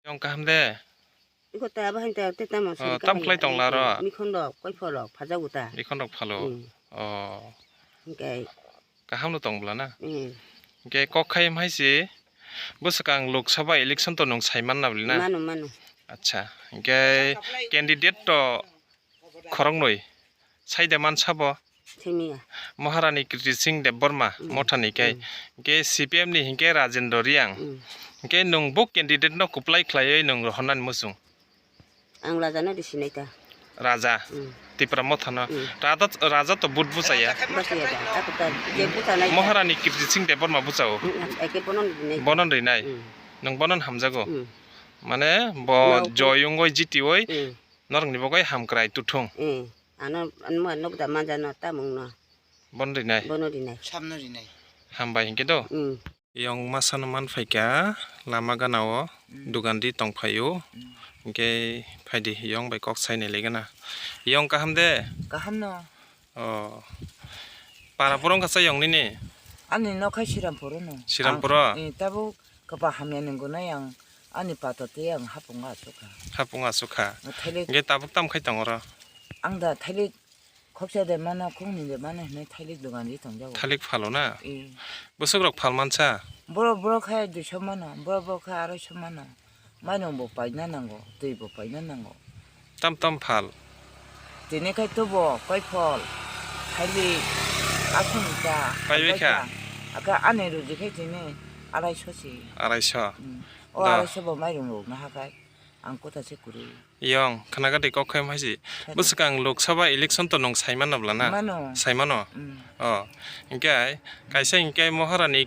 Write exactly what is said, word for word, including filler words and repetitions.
Yong kaham de? Iko ta bahai ta te tamo Oh, suri tam kaham khlai ya, tong la ro? Mikhon rok, koi phol rok, phajago ta. Mikhon rok phalo. Hmm. Oh. Hingke Kaham no tong bla na? Hmm. Hingke kok khai hai si bwswkang Lok Sabha election to nung sai man na bli na? Mano, mano. Acha. Hingke candidate to khoroknwi sai de man sabo? Simiya. Maharani Kriti Singh Debbarma Mm. Mothani kai. Mm. Hingke C P M ni hingke Rajendra Reang. Mm. Hingke nung bo candidate no kuplai khlaiwi nung rohornani muchung. Ang Raja no di sinai ta. Raja. Mm. Tipra Motha no. Mm. Raja, Raja to but buchaya. Basiya da. Ako ta je buta nai. Maharani Kriti Singh Debbarma buchao. Mm, eke bonon di nai. Bonon rinai. Mm. Nung bonon hamjago. Mm. Mane bo No, joyungoi jitioi. Mm. Norokni bagwi hamkrai tuthung. Eh, ano, ano ma nokda manjano tamungno. Bon rinai. Bono rinai. Samno rinai. Hambai hinkhe do. Mm. Yong masano manphaikha lama ganao Mm. dugan di tongphaio. Mm. Hinkhe phaidi yong bai kok sainai legana. Yong kaham de? Kaham no. Oh. Para borong kasa yong nini? Ani nok hai Sirampuro no. Sirampuro? Ang, eh, tabuk Kapa hamya ni gunai ang ani pato tei ang hapung asukha. Hapung asukha. Thailik. Hingke tabuk tam khai tongo ro? Ang da thailik khoksa de mano, khokni de mano hinui thailik dogan ri tongjago. Thailik phalo na? Eh. Bwswk rok phal mansa? Borok, borok khai duiso mano, borok, borok khai aroiso mano. Mairum bo paina nango, twi bo paina nango. Tam tam phal. Tini khai tubo, koi phol, thailik, aswng ta, Paibai kha? Aka ani ruji khai tini araiso si. Araiso. Mm. O Da. Araiso bo mairum rok naha khai, ang kota se kuru. Yong, khana gati kok khai maisi. Khana. Bwswkang Lok Sabha election to nung saimano bla na? Mano. Saimano? Mm. Oh, hingke kaisa hingke Maharani